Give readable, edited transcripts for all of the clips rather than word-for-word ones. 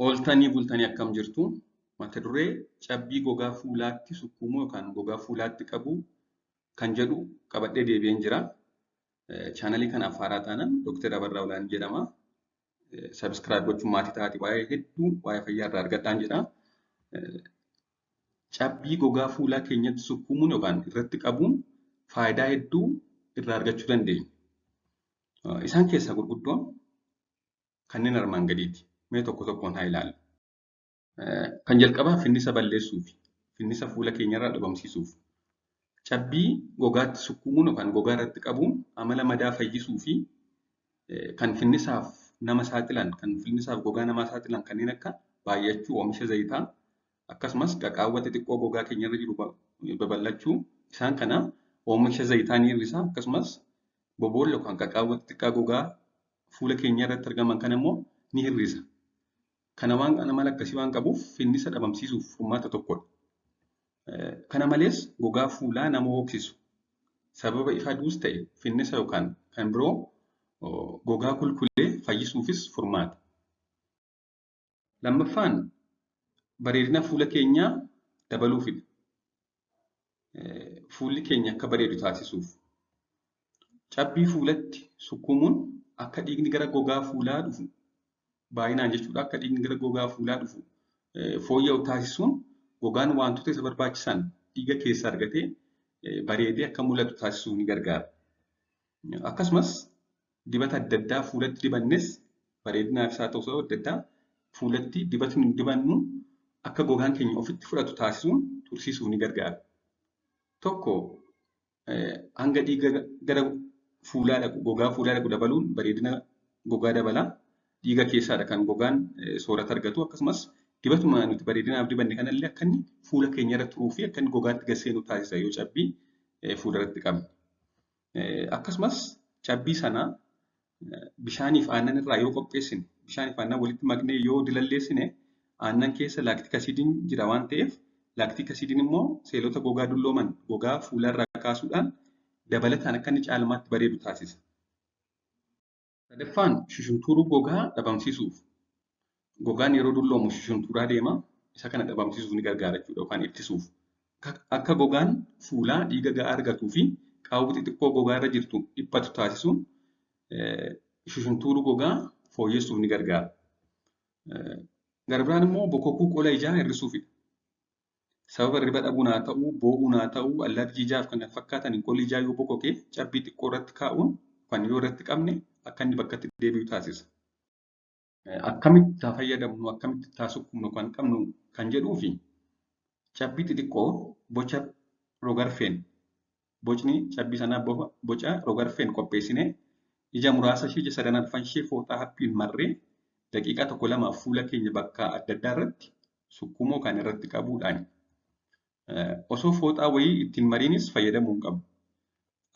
Ooltanii bultanii akkam jirtu? Mata duree cabbii gogaa fuulaatti sukkuumuu yookaan gogaa fuulaatti qabuu kan jedhu qabadhee deebi'een jira. Chaanalii kanaaf haaraa taanaan Dooktar Abarraa Olaanii jedhama. Sabiskiraayib gochuun maatii ta'aatii waa'ee hedduu waa'ee fayyaa irraa argadhaan jedha. Cabbii gogaa fuulaa keenyatti sukkuumuun yookaan irratti qabuun faayidaa hedduu irraa argachuu dandeenya. Isaan keessaa gurguddoon kanneen armaan gadiiti. Mee tokko tokkoon haa ilaallu. Kan jalqabaa finnisa balleessuufi finnisa fuula keenyarraa dhabamsiisuuf. Cabbii gogaatti sukkuumuun yookaan gogaa irratti qabuun amala madaa fayyisuu fi kan finnisaaf nama saaxilan, kan finnisaaf gogaa namaa saaxilan kanneen akka baay'achuu oomisha zayitaa akkasumas qaqaawwa xixiqqoo gogaa keenyarra jiru babal'achuu isaan kana oomisha zayitaa ni hir'isa akkasumas boboolla yookaan qaqaawwa xixiqqaa gogaa fuula keenya irratti argaman kana immoo ni hir'isa. Kana waan amala akkasii waan qabuuf finnisa dhabamsiisuuf furmaata tokkodha. Kana malees gogaa fuulaa nama hooksisu sababa ifa aduus ta'e finnisa yookaan kan biroo gogaa kulkulee fayyisuufis furmaata. Lammaffaan bareedina fuula keenyaa dabaluufidha. Fuulli keenya akka bareedu taasisuuf. Cabbii fuulatti sukkuumuun akka dhiigni gara gogaa fuulaa dhufu baay'inaan jechuudha akka dhiigni gara gogaa fuulaa dhufu fooyya'u taasisuun gogaan wantoota isa barbaachisan dhiiga keessaa argatee bareedee akka mul'atu taasisuuf ni gargaara. Akkasumas dibata adda addaa fuulatti dibannes bareedinaaf isaa ta'u sababa adda addaa fuulatti dibatni dibannu akka gogaan keenya ofitti fudhatu taasisuun tursiisuuf ni gargaara. Tokko hanga dhiiga gara fuulaa dhaqu gogaa fuulaa dhaqu dabaluun bareedina gogaa dabala. Dhiiga keessaadha kan gogaan soorata argatu akkasumas dibatuma nuti bareedinaaf dibanne kanallee akka inni fuula keenya irra turuu fi akka inni gogaatti gad seenu taasisa yoo cabbii fuularratti qabne. Akkasumas cabbii sana bishaaniif aannan irraa yoo qopheessine bishaaniif aannan walitti maknee yoo dilalleessine aannan keessa laaktik asiidiin jira waan ta'eef laaktik asiidiin immoo seelota gogaa dullooman gogaa fuularraa kaasuudhaan dabalataan akka inni caalmaatti bareedu taasisa. Sadaffaan shushuntuuruu gogaa dhabamsiisuuf. Gogaan yeroo dulloomu shushuntuuraa deema. Isa kana dhabamsiisuuf ni gargaara jechuudha yookaan ittisuuf. Akka gogaan fuulaa dhiiga ga'aa argatuu fi qaawwi xixiqqoo gogaa irra jirtu dhiphatu taasisuun shushuntuuruu gogaa fooyyessuuf ni gargaara. Gara biraan immoo bokokuu qola ijaa hir'isuufidha. Sababa hirriba dhabuun haa ta'uu, boo'uun haa ta'uu, allerjii ijaaf kan kana fakkaatan qolli ijaa yoo bokoke cabbii xiqqoo irratti kaa'uun yookaan yoo irratti qabne akka inni bakkatti deebi'u taasisa. Akkamitti haa fayyadamnu, akkamitti haa sukkumnu kan qabnu kan jedhuu fi cabbii xixiqqoo boca rogarfeen bocni cabbii sanaa boca rogarfeen qopheessinee ija muraasa ishee ija sadan arfan ishee fooxaa haphiin marree daqiiqaa tokko lamaaf fuula keenya bakka adda addaa irratti sukkumoo kan irratti qabuudhaan osoo fooxaa wayii ittiin mariinis fayyadamuu hin qabnu.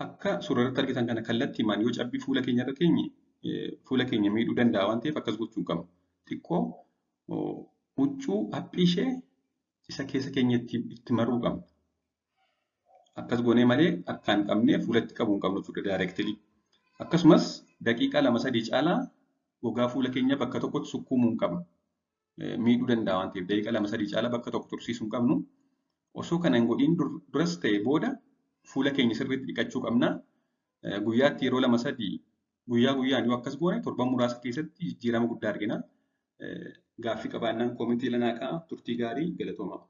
Akka suura irratti argitan kana kallattiimaan yoo cabbii fuula keenya irra keenye fuula keenya miidhuu danda'a waan ta'eef akkas gochuu hin qabnu. Xiqqoo huccuu haphii ishee isa keessa keenya itti maruu qabna. Akkas goonee malee akkaan qabnee fuulatti qabuu hin qabnu jechuudha daayireektilii. Akkasumas daqiiqaa 2-3 caalaa gogaa fuula keenya bakka tokkotti sukkuumuu hin qabnu. Miidhuu danda'a waan ta'eef daqiiqaa 2-3 caalaa bakka tokko tursiisuu hin qabnu. Osoo kana hin godhiin duras ta'e booda fuula keenya sirriitti dhiqachuu qabna. Guyyaatti yeroo 2-3 guyyaa guyyaan yoo akkas goone torban muraasa keessatti jijjiirama guddaa argina. Gaaffii qabaannaan koomentii lanaa kaa'aa. Turtii gaarii galatoomaa.